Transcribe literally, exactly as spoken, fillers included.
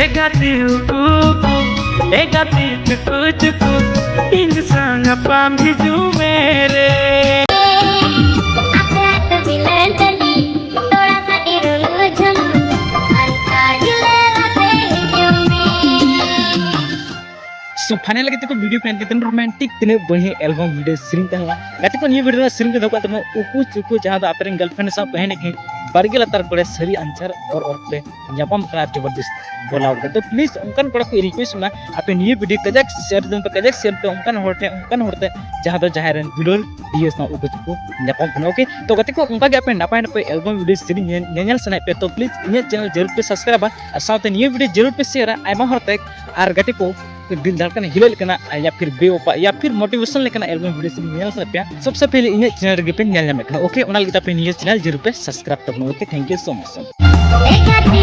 ᱮ ᱜᱟᱛᱮ ᱩᱠᱩ ᱩᱠᱩ, ᱮ ᱜᱟᱛᱮ ᱪᱩᱠᱩ ᱪᱩᱠᱩ, ᱤᱧ ᱥᱟᱶ ᱧᱟᱯᱟᱢ ᱦᱤᱡᱩᱜ ᱢᱮ ᱨᱮ᱾ ᱟᱯᱮ ᱟᱯᱮ ᱵᱤᱞᱟᱹᱱ ᱴᱟᱺᱰᱤ, ᱛᱚᱲᱟ ᱢᱟᱹᱰᱤ ᱨᱩᱞᱩ ᱡᱷᱟᱹᱞᱩ, ᱦᱟᱞᱠᱟ ᱜᱤᱞᱟᱹ ᱟᱛᱮ ᱦᱤᱡᱩᱜ ᱢᱮ᱾ So final ᱜᱟᱛᱮ ᱠᱚ, video ᱠᱚ ᱮᱱ ᱠᱟᱛᱮ romantic ᱛᱤᱱᱟᱹᱜ ᱵᱟᱹᱲᱦᱤ album video ᱥᱮᱨᱮᱧ ᱛᱟᱦᱮᱸ ᱠᱟᱱᱟ᱾ ᱜᱟᱛᱮ ᱠᱚ, ᱱᱤᱭᱟᱹ video ᱨᱮᱱᱟᱜ ᱥᱮᱨᱮᱧ ᱫᱚ ᱫᱚᱦᱚ ᱠᱟᱜ ᱛᱟᱵᱚᱱᱟ ᱩᱠᱩ ᱪᱩᱠᱩ, ᱡᱟᱦᱟᱸ ᱫᱚ ᱟᱯᱮ ᱨᱮᱱ girlfriend ᱥᱟᱶ ᱛᱟᱦᱮᱸ ᱞᱮᱱᱠᱷᱟᱱ ᱵᱟᱲᱜᱮ ᱞᱟᱛᱟᱨ ᱠᱚᱨᱮ ᱥᱟᱹᱨᱤ ᱟᱧᱪᱟᱨ ᱚᱨ ᱚᱨ ᱯᱮ ᱧᱟᱯᱟᱢ ᱠᱟᱱᱟ ᱟᱨ ᱡᱚᱵᱚᱨᱫᱚᱥᱛ ᱵᱚᱞᱟᱣ ᱠᱟᱱᱟ᱾ ᱛᱚ please ᱚᱱᱠᱟᱱ ᱠᱚᱲᱟ ᱠᱚ request ᱢᱮ, ᱟᱯᱮ ᱱᱤᱭᱟᱹ video ᱠᱟᱡᱟᱠ share ᱡᱚᱝ ᱯᱮ, ᱠᱟᱡᱟᱠ share ᱯᱮ ᱚᱱᱠᱟᱱ ᱦᱚᱲ ᱴᱷᱮᱱ, ᱚᱱᱠᱟᱱ ᱦᱚᱲ ᱴᱷᱮᱱ ᱡᱟᱦᱟᱸ ᱫᱚ ᱡᱟᱦᱟᱸᱭ ᱨᱮᱱ ᱫᱩᱞᱟᱹᱲ ᱤᱭᱟᱹ ᱥᱟᱶ ᱩᱠᱩ ᱪᱩᱠᱩ ᱧᱟᱯᱟᱢ ᱠᱟᱱᱟ᱾ Okay, ᱛᱚ ᱜᱟᱛᱮ ᱠᱚ, ᱚᱱᱠᱟ ᱜᱮ ᱟᱯᱮ ᱱᱟᱯᱟᱭ ᱱᱟᱯᱟᱭ album video ᱥᱮᱨᱮᱧ ᱧᱮᱞ, ᱧᱮᱧᱮᱞ ᱥᱟᱱᱟᱭᱮᱫ ᱯᱮ, ᱛᱚ please ᱤᱧᱟᱹᱜ channel ᱡᱟᱹᱨᱩᱲ ᱯᱮ subscribe ᱟ ᱟᱨ ᱥᱟᱶᱛᱮ ᱱᱤᱭᱟᱹ video ᱡᱟᱹᱨᱩᱲ ᱯᱮ share ᱟ ᱟᱭᱢᱟ ᱦᱚᱲ ᱛᱮ᱾ ᱟᱨ ᱜᱟᱛᱮ ᱠᱚ, ᱫᱤᱞ ᱫᱷᱟᱲᱠᱟᱱ ᱦᱤᱞᱟᱹᱜ ᱞᱮᱠᱟᱱᱟᱜ ᱭᱟ ᱯᱷᱤᱨ ᱵᱮᱣᱟᱯᱟ ᱭᱟ ᱯᱷᱤᱨ motivation ᱞᱮᱠᱟᱱᱟᱜ album video ᱥᱮᱨᱮᱧ ᱧᱮᱞ ᱥᱟᱱᱟᱭᱮᱫ ᱯᱮᱭᱟ, ᱥᱚᱵᱥᱮ ᱯᱮᱦᱞᱮ ᱤᱧᱟᱹᱜ channel ᱨᱮᱜᱮ ᱯᱮ ᱧᱮᱞ ᱧᱟᱢᱮᱫ ᱠᱟᱱᱟ᱾ Okay, ᱚᱱᱟ ᱞᱟᱹᱜᱤᱫ ᱟᱯᱮ ᱱᱤᱭᱟᱹ channel ᱡᱟᱹᱨᱩᱲ ᱯᱮ subscribe ᱛᱟᱵᱚᱱᱟ᱾ Okay, thank you so much᱾ ᱮ ᱜᱟᱛᱮ